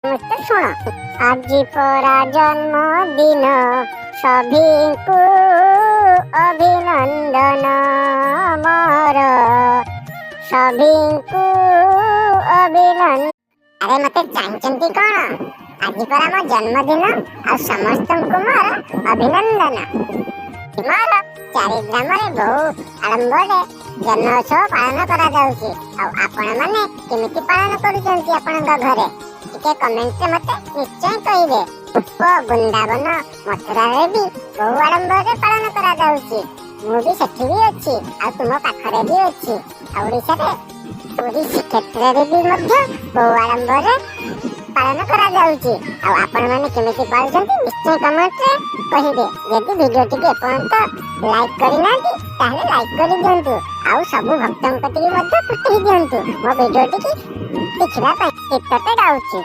ସମସ୍ତେ ଶୁଣ। ଆଜି ପରା ଜନ୍ମଦିନ, ସଭିଙ୍କୁ ଅଭିନନ୍ଦନ ମୋର, ସଭିଙ୍କୁ ଅଭିନନ୍ଦନ। ଆରେ, ମତେ ଚାହିଁଛନ୍ତି କଣ? ଆଜି ପରା ମୋ ଜନ୍ମଦିନ ଆଉ ସମସ୍ତଙ୍କୁ ମୋର ଅଭିନନ୍ଦନ। ମୋର ଚାରିଗ୍ରାମରେ ବହୁ ଆଡ଼ମ୍ବରରେ ଜନ୍ମୋତ୍ସବ ପାଳନ କରାଯାଉଛି। ଆଉ ଆପଣମାନେ କେମିତି ପାଳନ କରୁଛନ୍ତି ଆପଣଙ୍କ ଘରେ, ଟିକେ କମେଣ୍ଟରେ ମତେ ନିଶ୍ଚୟ କହିବେ। ଉପ ବୃନ୍ଦାବନ ମଥୁରାରେ ବି ବହୁ ଆଡ଼ମ୍ବରରେ ପାଳନ କରାଯାଉଛି। ମୁଁ ବି ସେଠି ବି ଅଛି ଆଉ ତୁମ ପାଖରେ ବି ଅଛି। ଆଉ ଓଡ଼ିଶାରେ ପୁରୀ ଶ୍ରୀକ୍ଷେତ୍ରରେ ବି ମଧ୍ୟ ବହୁ ଆଡ଼ମ୍ବରରେ ପାଳନ କରାଯାଉଛି। ଆଉ ଆପଣମାନେ କେମିତି ପାଳୁଛନ୍ତି, ନିଶ୍ଚୟ କମେଣ୍ଟରେ କହିବେ। ଯଦି ଭିଡ଼ିଓଟିକୁ ଏପର୍ଯ୍ୟନ୍ତ ଲାଇକ୍ କରିନାହାନ୍ତି, ତାହେଲେ ଲାଇକ୍ କରିଦିଅନ୍ତୁ ଆଉ ସବୁ ଭକ୍ତଙ୍କ କତିକି ମଧ୍ୟ ପଠେଇ ଦିଅନ୍ତୁ ମୋ ଭିଡ଼ିଓଟିକି ଦେଖିବା ପାଇଁ। ଗୀତଟେ ଗାଉଛି।